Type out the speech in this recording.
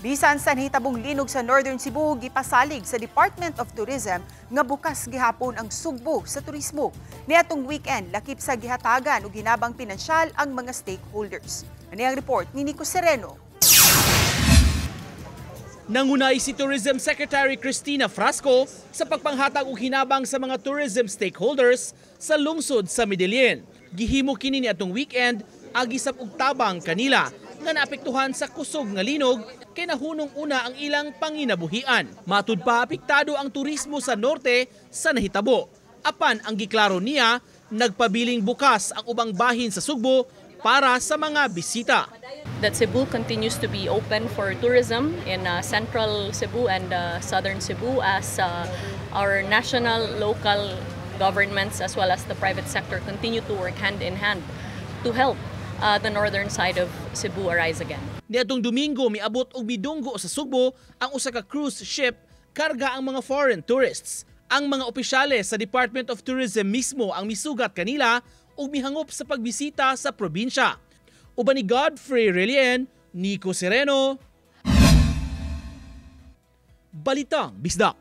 Bisan sa nahitabong linog sa Northern Cebu, gipasalig sa Department of Tourism nga bukas gihapon ang Sugbo sa turismo. Niadtong weekend, lakip sa gihatagan og hinabang pinansyal ang mga stakeholders. Ani ang report ni Nico Sereno. Nangunay si Tourism Secretary Cristina Frasco sa pagpanghatag og hinabang sa mga tourism stakeholders sa lungsod sa Medellin. Gihimo kini niadtong weekend agi sab og tabang kanila nga naapektuhan sa kusog nga linog kay nahunong una ang ilang panginabuhian. Matud pa, apektado ang turismo sa norte sa nahitabo. Apan ang giklaro niya, nagpabiling bukas ang ubang bahin sa Sugbo para sa mga bisita. That Cebu continues to be open for tourism in central Cebu and southern Cebu as our national, local governments as well as the private sector continue to work hand in hand to help the northern side of Cebu arise again. Niadtong Domingo, miabot og midunggo sa Sugbo ang usa ka cruise ship karga ang mga foreign tourists. Ang mga opisyales sa Department of Tourism mismo ang misugat kanila ug mihangop sa pagbisita sa probinsya. Uban ni Godfrey Relien, Nico Sereno, Balitang Bisdak.